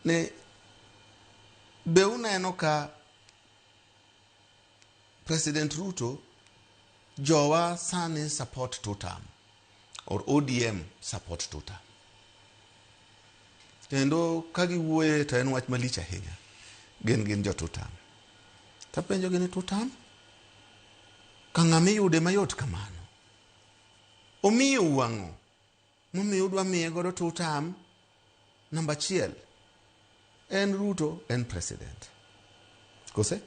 Ni be uneno ka President Ruto jowa sani support two term or ODM support two term. Kendo ka giwuoye to en wach malich ahinya. Gin jo two term. Tapenjogi ni two term? Ka ng'ama iyude mayot kamano. Omiyou ang'o? Momiyo udwa miye godo two term? Namba achiel, en Ruto en president. Kose?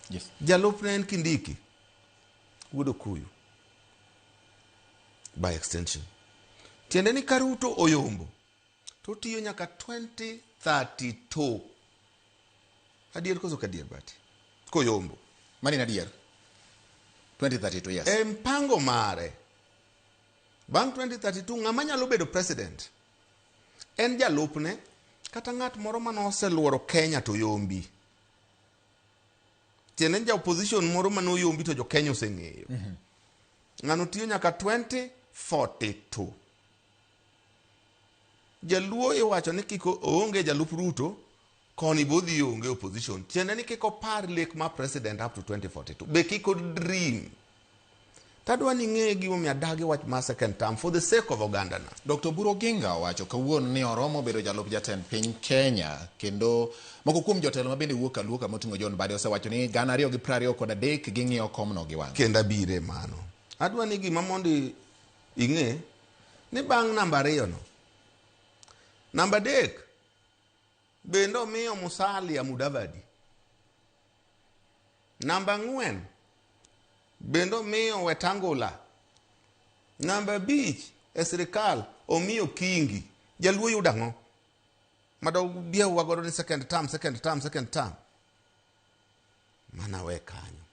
Yes. Jalupne en Kindiki, wuod Okuyu. By extension. Tiende ni ka Ruto oyombo, to otiyo nyaka 2032. Adier koso ok adier Bati? Koyombo. Mano en adier. 2032, yes. E mpango mare, bang' 2032 ng'ama nyalo bedo president en jalupne kata ng'at moro mane oseluoro Kenya to yombi. Tiende ni ja opposition moro mane oyombi to jo Kenya oseng'eyo. Ng'ano tiyo nyaka 2042. Jaluo iwacho ni kik oonge jalup Ruto, koni bo odhi onge opposition. Tiende ni kik opar lek mar president up to 2042. Be kik o dream. Tadwa ni ing'e gimomiyo adagi wach mar second term for the sake of oganda na. Dr. Oburu Oginga owacho kawuono ni oromo bedo jalup jatend piny Kenya kendo moko kuom jotelo ma bende wuok Kaluo kama oting'o John Mbadi osewacho ni 2023 ging'iyo komno gi wang'e. Kendo abire mano. Adwa ni gima mondo ing'e ni bang' namba ariyo no, namba adek bende omiyo Musalia Mudavadi. Namba ang'wen bende omiyo Wetangula. Namba abich e sirikal omiyo Kingi. Jaluo yudo ang'o? Madog biewa godo ni second term, second term, second term. Mana we kanyo.